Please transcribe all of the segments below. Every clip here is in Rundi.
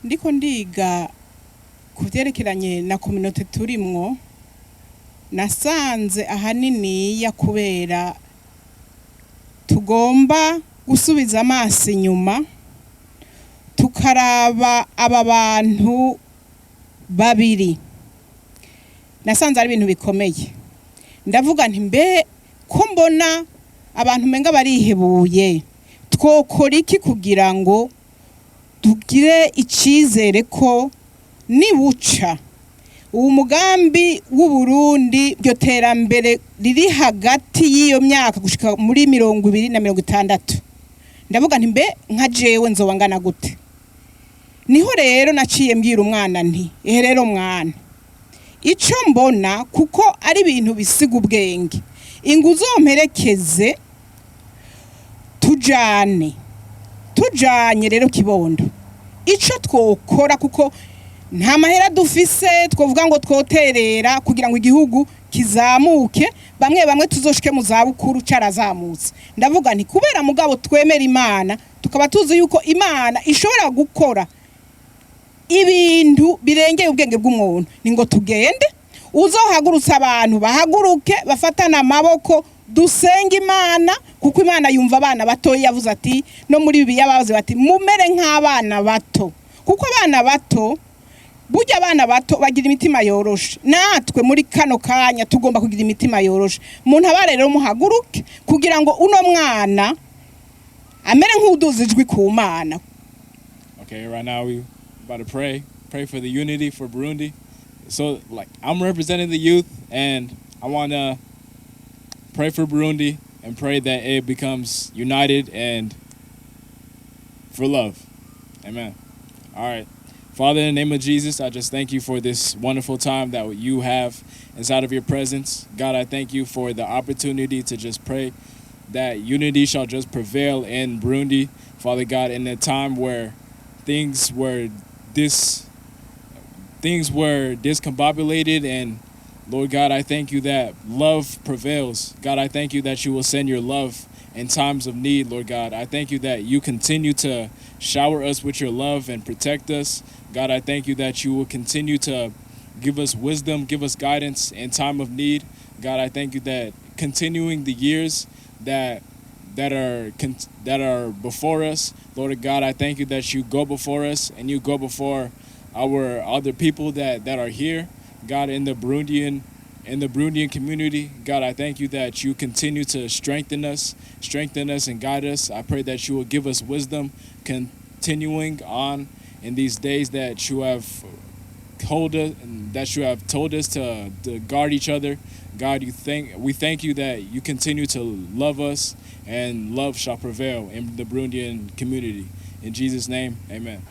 Ndiko ndiga ku vyerekeranye na communauté turimwo, nasanze ahaniniya kubera tugomba gusubiza amaso inyuma, tukaraba aba bantu babiri. Nasanze ari ibintu bikomeye. Ndavuga nti: "Mbe ko mbona abantu umenga barihebuye, twokora iki kugira ngo tugire icizere ko nibuca uwo mugambi w'Uburundi, iryo terambere riri hagati y'iyo myaka gushika muri 2060?" Ndavuga nti: "Mbe nka jewe nzoba ngana gute?" Niho rero naciye mbwira umwana nti: "Ehe rero mwana, ico mbona, kuko ari ibintu bisiga ubwenge, ingu uzomperekeze, tujane." Tujanye rero kibondo, ico twokora, kuko nta mahera dufise twovuga ngo twoterera kugira ngo igihugu kizamuke, bamwe bamwe tuzoshike mu zabukuru carazamutse. Ndavuga nti: "Kubera mugabo twemera Imana, tukaba tuzi yuko Imana ishobora gukora ibintu birengeye ubwenge bw'umuntu, ni ngo tugende, uzohagurutsa abantu bahaguruke, bafatane amaboko, dusenge Imana, kuko Imana yumva abana bato." Yavuze ati no muri Bibiliya bavuze bati: "Mumere nk'abana bato", kuko abana bato, burya abana bato bagira imitima yoroshe. Natwe muri kano kanya tugomba kugira imitima yoroshe. Muntu aba rero, muhaguruke kugira ngo uno mwana amere nk'uduza ijwi ku Mana. Okay, right now we about to pray. Pray for the unity for Burundi. So, like, I'm representing the youth, and I want to pray for Burundi and pray that it becomes united and for love. Amen. All right. Father, in the name of Jesus, I just thank you for this wonderful time that you have inside of your presence. God, I thank you for the opportunity to just pray that unity shall just prevail in Burundi. Father God, in a time where things were discombobulated, and Lord God, I thank you that love prevails. God, I thank you that you will send your love in times of need, Lord God. I thank you that you continue to shower us with your love and protect us. God, I thank you that you will continue to give us wisdom, give us guidance in time of need. God, I thank you that continuing the years that are before us, Lord God, I thank you that you go before us and you go before our other people that are here. God, in the Burundian community, God, I thank you that you continue to strengthen us and guide us. I pray that you will give us wisdom continuing on in these days that you have told us to guard each other. God, you thank we thank you that you continue to love us, and love shall prevail in the Burundian community. In Jesus' name, amen.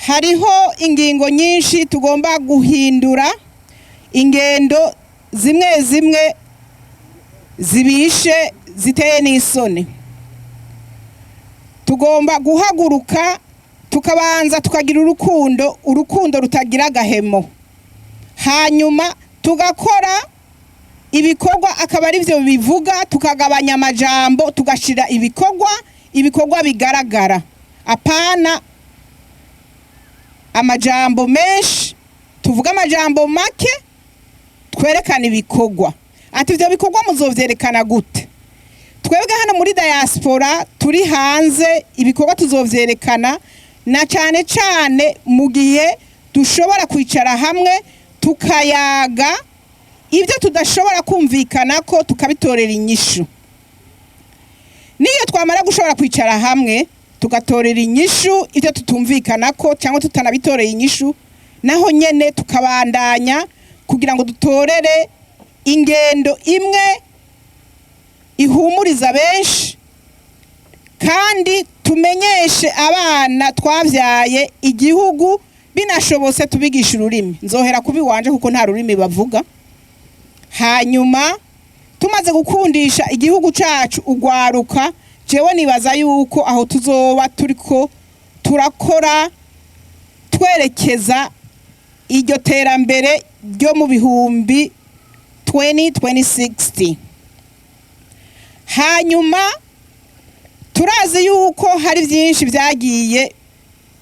Hariho ingingo nyinshi tugomba guhindura, ingendo zimwe zimwe zibishe, ziteye n'isoni. Tugomba guhaguruka, tukabanza tukagira urukundo, urukundo rutagira agahemo, hanyuma tugakora ibikorwa akaba ari byo bivuga, tukagabanya amajambo, tugashyira ibikorwa, ibikorwa bigaragara, apana amajambo menshi. Tuvuga amajambo make, twerekana ibikorwa. Ati: "Ibyo bikorwa muzovyerekana gute?" Twebwe hano muri diaspora turi hanze, ibikorwa tuzovyerekana na cane cane mu gihe dushobora kwicara hamwe, tukayaga, ibyo tudashobora kumvikana ko tukabitorera inyishu. Niyo twamara gushobora kwicara hamwe, tugatorera inyishu ibyo tutumvikana ko, cyangwa tutanabitoreye inyishu, naho nyene tukabandanya kugira ngo dutorere ingendo imwe ihumuriza benshi, kandi tumenyeshe abana twabyaye igihugu, binashobotse tubigisha ururimi. Nzohera kubi wanje, kuko nta rurimi bavuga. Hanyuma tumaze gukundisha igihugu cacu ugwaruka, jewe nibaza yuko aho tuzoba turiko turakora twerekeza iryo terambere ryo mu bihumbi 2060. Hanyuma turazi yuko hari byinshi byagiye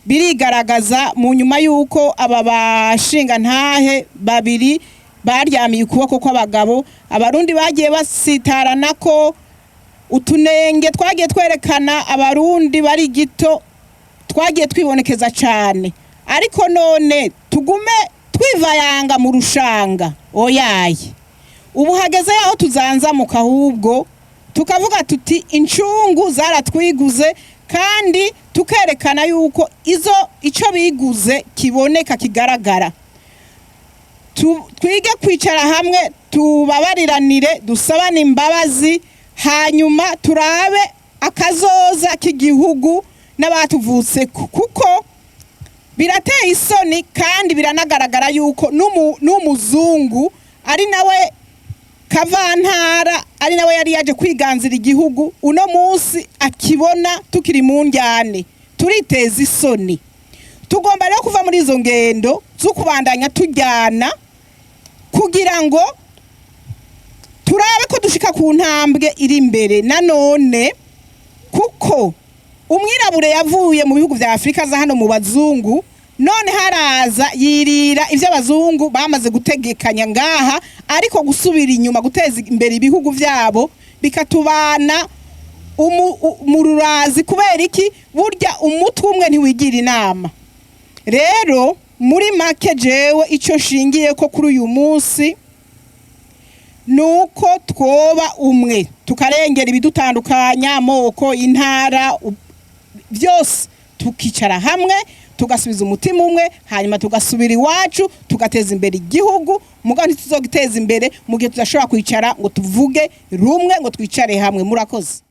Birigaragaza mu nyuma y'uko aba bashingantahe babiri baryamiye ukuboko kw'abagabo. Abarundi bagiye basitarana ko utunenge twagiye twerekana Abarundi bari gito, twagiye twibonekeza cyane. Ariko none tugume twivayanga mu rushanga? Oyaye, ubu hageze yaho tuzanzamuka, ahubwo tukavuga tuti incungu zaratwiguze, kandi tukerekana yuko izo icyo biguze kiboneka, kigaragara. Twige kwicara hamwe, tubabariranire, dusabane imbabazi, hanyuma turabe akazoza k'igihugu n'abatuvutse, kuko birateye isoni kandi biranagaragara yuko n'umuzungu ari nawe kavantara, ari nawe yari yaje kwiganzira igihugu, uno munsi akibona tukiri mu njyane. Turiteza isoni. Tugomba rero kuva muri izo ngendo zo kubandanya tujyana kugira ngo turabe ko dushika ku ntambwe iri imbere. Nanone kuko umwirabure yavuye mu bihugu vya Afurika aza hano mu bazungu, none haraza yirira ivyo abazungu bamaze gutegekanya ngaha, ariko gusubira inyuma guteza imbere ibihugu vyabo bikatubana mu rurazi. Kubera iki? Burya umutwe umwe ntiwigira inama. Rero muri make, jewe icyo nshingiye ko kuri uyu munsi ni uko twoba umwe, tukarengera ibidutandukanya, amoko, intara, byose, tukicara hamwe, tugasubiza umutima umwe, hanyuma tugasubira iwacu, tugateza imbere igihugu. Mugabo ntituzogiteza imbere mu gihe tudashobora kwicara ngo tuvuge rumwe, ngo twicare hamwe. Murakoze.